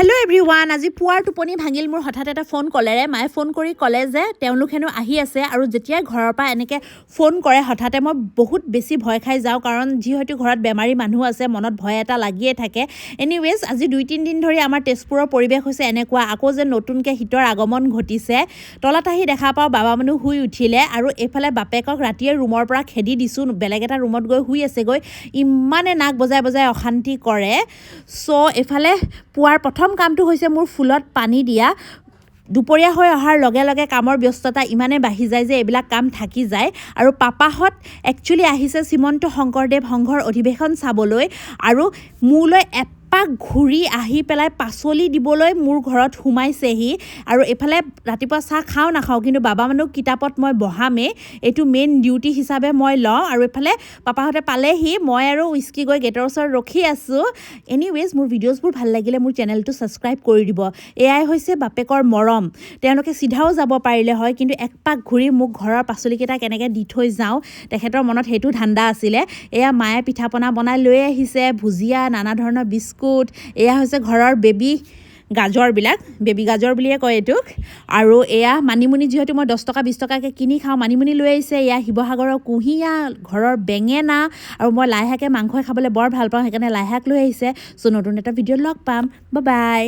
Hello' everyone, আজি পুৱাৰ টোপনি ভাঙিল মোৰ হঠাৎ এটা ফোন কলেৰে। মায়ে ফোন কৰি ক'লে যে তেওঁলোক হেনো আহি আছে। আৰু যেতিয়াই ঘৰৰ পৰা এনেকৈ ফোন কৰে, হঠাতে মই বহুত বেছি ভয় খাই যাওঁ, কাৰণ যিহেতু ঘৰত বেমাৰী মানুহ আছে, মনত ভয় এটা লাগিয়ে থাকে। এনিৱেজ, আজি 2-3 দিন ধৰি আমাৰ তেজপুৰৰ পৰিৱেশ হৈছে এনেকুৱা, আকৌ যে নতুনকৈ শীতৰ আগমন ঘটিছে। তলত আহি দেখা পাওঁ বাবা মানুহ শুই উঠিলে আৰু এইফালে বাপেকক ৰাতিয়ে ৰুমৰ পৰা খেদি দিছোঁ, বেলেগ এটা ৰুমত গৈ শুই আছেগৈ। ইমানে নাক বজাই বজাই অশান্তি কৰে। চ' এইফালে পুৱাৰ প্ৰথম কামটো হৈছে মোৰ ফুলত পানী দিয়া। দুপৰীয়া হৈ অহাৰ লগে লগে কামৰ ব্যস্ততা ইমানেই বাঢ়ি যায় যে এইবিলাক কাম থাকি যায়। আৰু পাপাহঁত একচুৱেলি আহিছে শ্ৰীমন্ত শংকৰদেৱ সংঘৰ অধিৱেশন চাবলৈ আৰু মোলৈ এপাক ঘূৰি আহি পেলাই পাচলি দিবলৈ মোৰ ঘৰত সোমাইছেহি। আৰু এইফালে ৰাতিপুৱা চাহ খাওঁ নাখাওঁ, কিন্তু বাবা মানুহক কিতাপত মই বহামেই, এইটো মেইন ডিউটি হিচাপে মই লওঁ। আৰু এইফালে পাপাহঁতে পালেহি, মই আৰু উইস্কি গৈ গেটৰ ওচৰত ৰখি আছোঁ। এনিৱেজ, মোৰ ভিডিঅ'জবোৰ ভাল লাগিলে মোৰ চেনেলটো ছাবস্ক্ৰাইব কৰি দিব। এয়াই হৈছে বাপেকৰ মৰম। তেওঁলোকে চিধাও যাব পাৰিলে হয়, কিন্তু একপাক ঘূৰি মোক ঘৰৰ পাচলিকেইটা কেনেকৈ দি থৈ যাওঁ, তেখেতৰ মনত সেইটো ধান্দা আছিলে। এয়া মায়ে পিঠা পনা বনাই লৈ আহিছে, ভুজিয়া, নানা ধৰণৰ বিস্কুট। এয়া হৈছে ঘৰৰ বেবী গাজৰবিলাক, বেবী গাজৰ বুলিয়ে কয় এইটোক। আৰু এয়া মানিমুনি, যিহেতু মই 10 টকা 20 টকাকৈ কিনি খাওঁ, মানিমুনি লৈ আহিছে। এয়া শিৱসাগৰৰ কুঁহিয়া, ঘৰৰ বেঙেনা। আৰু মই লাই শাকে মাংসই খাবলৈ বৰ ভাল পাওঁ, সেইকাৰণে লাই শাক লৈ আহিছে। চ' নতুন এটা ভিডিঅ'ত লগ পাম, বাই।